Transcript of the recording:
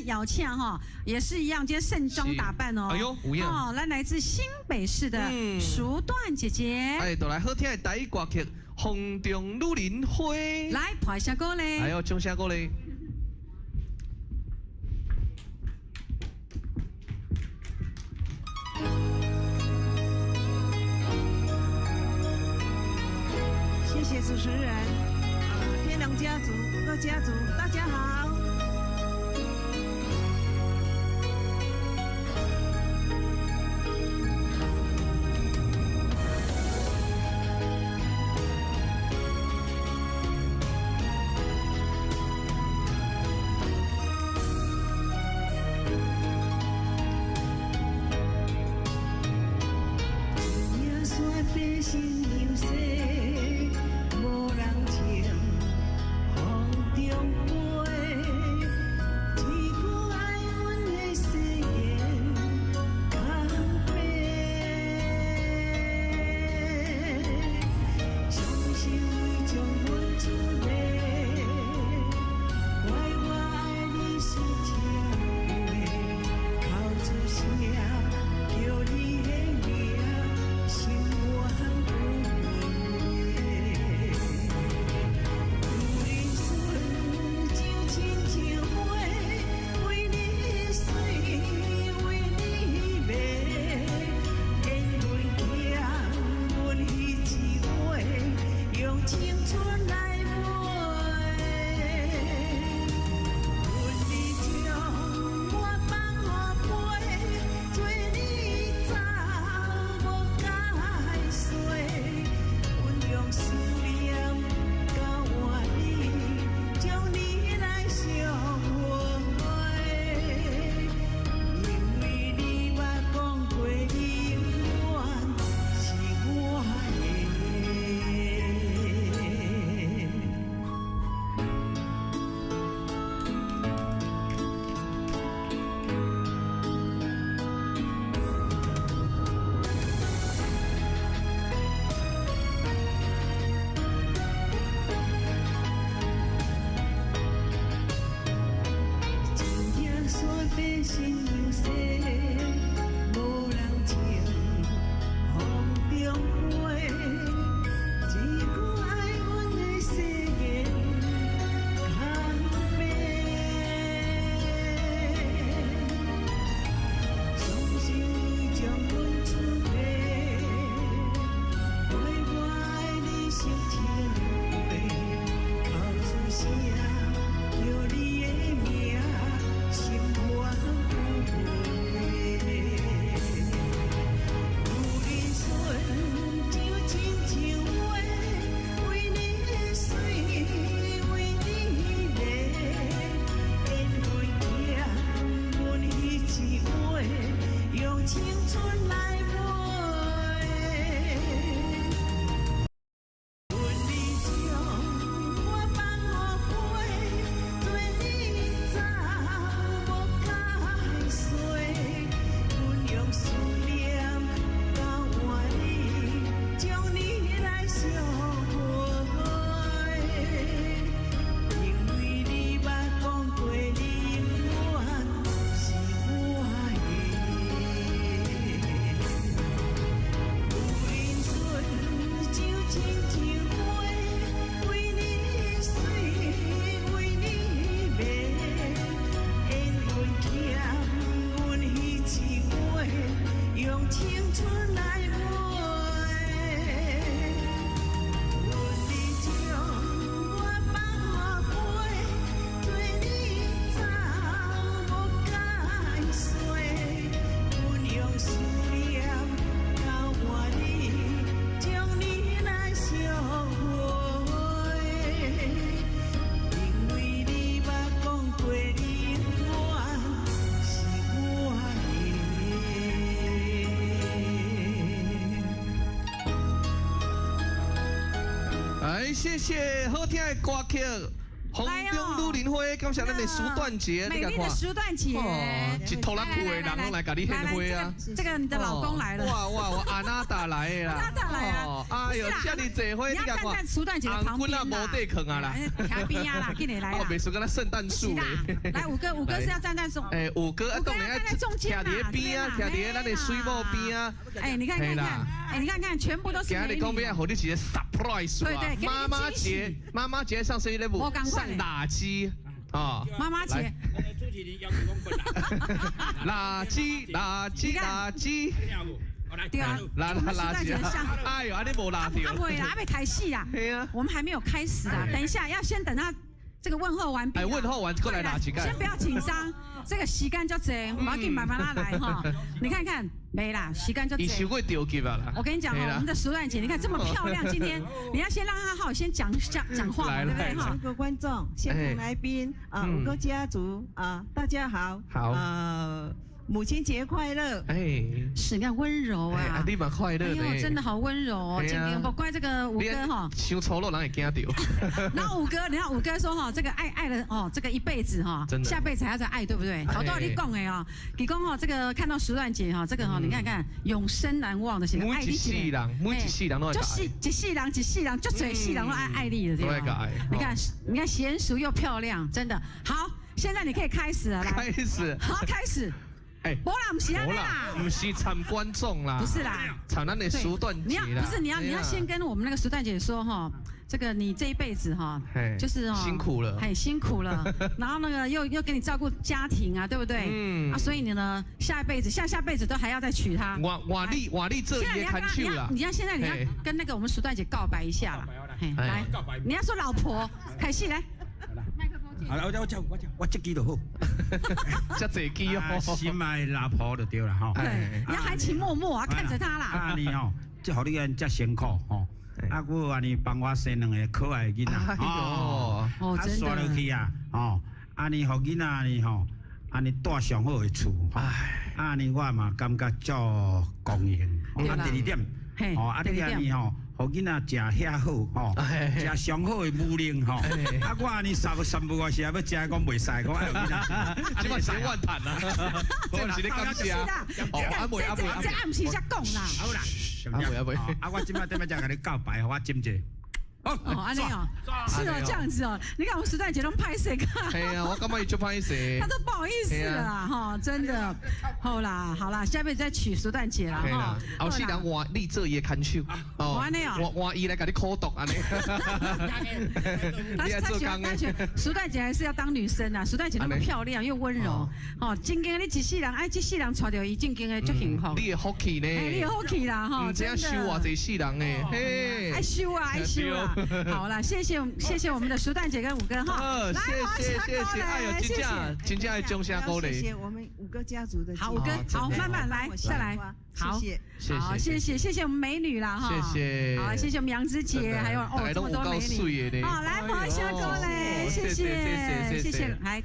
咱邀請吼，也是一樣，今天盛裝打扮哦。哎呦，有影。哦，咱來自新北市的淑段姐姐。哎，就來好聽的台語歌曲《風中女人花》。來，拍下歌咧。哎呦，掌聲鼓勵。謝謝主持人，天龍家族各家族，大家好。謝謝好聽的歌曲《風中女人花，感謝咱的淑緞姐，美麗的淑緞姐，哦，一拖拉庫的人攏來共你獻花啊！這個你的老公來了，哇哇，我阿娜達來的啦，阿娜達來啊！哎呦，這麼濟花，你要站在淑緞姐的旁邊啦，無地囥啊啦，徛邊啊啦，緊來來啦！我袂輸敢若聖誕樹咧。來，五哥，五哥是要站在中，哎，五哥，五哥要站在中間徛佇邊啊，徛佇咱的水某邊啊。哎，你看看看，哎，你看看，全部都是美女。今日講欲予你一個 surprise 對對，媽媽節，媽媽節上星期五上垃圾啊！媽媽節，垃圾垃圾垃圾，對啊，垃垃圾，哎呦，按呢無垃著，啊未啦，還沒開始啊，對啊，我們還沒有開始啊，等一下要先等他這個問候完畢，哎，問候完過來拿幾個，先不要緊張，這個時間較濟，我要緊慢慢來哈，你看看。沒啦，時間就伊傷過著急啊啦！我跟你講哦，我們的淑緞姐，你看這麼漂亮，今天你要先讓她好先講講講話，對不對哈？全國觀眾、現場來賓啊，五個家族啊，大家好。好。母親節快樂！哎，是你看溫柔啊，你蠻快樂的，哎呦，真的好溫柔哦。今天不怪這個五哥哈，傷粗魯人會驚著。然後五哥，你看五哥說哈，這個愛愛了哦，這個一輩子哈，下輩子還要再愛，對不對？好多你講的哦，你講哦，這個看到淑緞姐哈，這個哈，你看看永生難忘的，每一世人，每一世人都愛就是一世人，一世人，足濟世人攏愛愛你的，對吧？你看，你看賢淑又漂亮，真的好。現在你可以開始了，來，開始，好，開始。哎，無啦，毋是按呢啦，毋是參觀眾啦，不是啦，參咱的淑緞你要不是你要先跟我們那個淑緞姐說哈，這個你這一輩子哈，就是哦辛苦了，很辛苦了，然後那個又給你照顧家庭啊，對不對？嗯啊，所以你呢，下一輩子、下下輩子都還要再娶她。換你做伊的牽手啦。你要現在你要跟那個我們淑緞姐告白一下啦，來，你要說老婆，開始來。好啦，我我我我這支就好，這濟支哦，心愛老婆就對啦吼。對，你要含情脈脈啊，看着他啦。啊，你吼，這予你按遮辛苦吼，啊，閣按呢幫我生兩个可愛的囡仔，哦，哦，啊，煞落去啊，吼，按呢予囡仔呢吼，按呢住上好的厝，按呢我嘛感覺足光榮。啊，第二點，吼，啊，你按呢吼，予囡仔食遐好吼，食上好的母奶吼。啊，我按呢三三不五時欲食，講袂使，講愛予囡仔。這嘛是怨嘆啊，這毋是咧感謝。哦，啊袂啊袂，這暗時才講啦。好啦，啊袂啊袂。啊，我這擺這擺才共你告白，予我斟者。哦，按呢哦，是哦，這樣子哦，你看我們淑緞姐攏歹勢，係啊，我感覺伊足歹勢，他都不好意思了啦，哈，真的，好啦，好啦，下輩子再娶淑緞姐啦，哈。後世人換你做伊的牽手，哦，按呢哦，換換伊來共你苦毒按呢。他喜歡，他喜歡淑緞姐還是要當女生啊，淑緞姐那麼漂亮又溫柔，哦，真經你一世人，哎，這世人娶著伊，真經的足幸福。你的福氣呢？你的福氣啦，哈，毋知影受偌濟世人呢，嘿，愛受啊，愛受啊。好了，謝謝謝謝我們的淑緞姐跟五哥哈，謝謝謝謝，哎呦，真正真正的掌聲鼓勵。謝謝我們五個家族的。好，五哥，好，慢慢來，再來，好，謝謝，好，謝謝謝謝我們美女啦哈，謝謝，好，謝謝我們楊枝姐，還有哦這麼多美女，好，來，婆下過來，謝謝謝謝謝謝，來。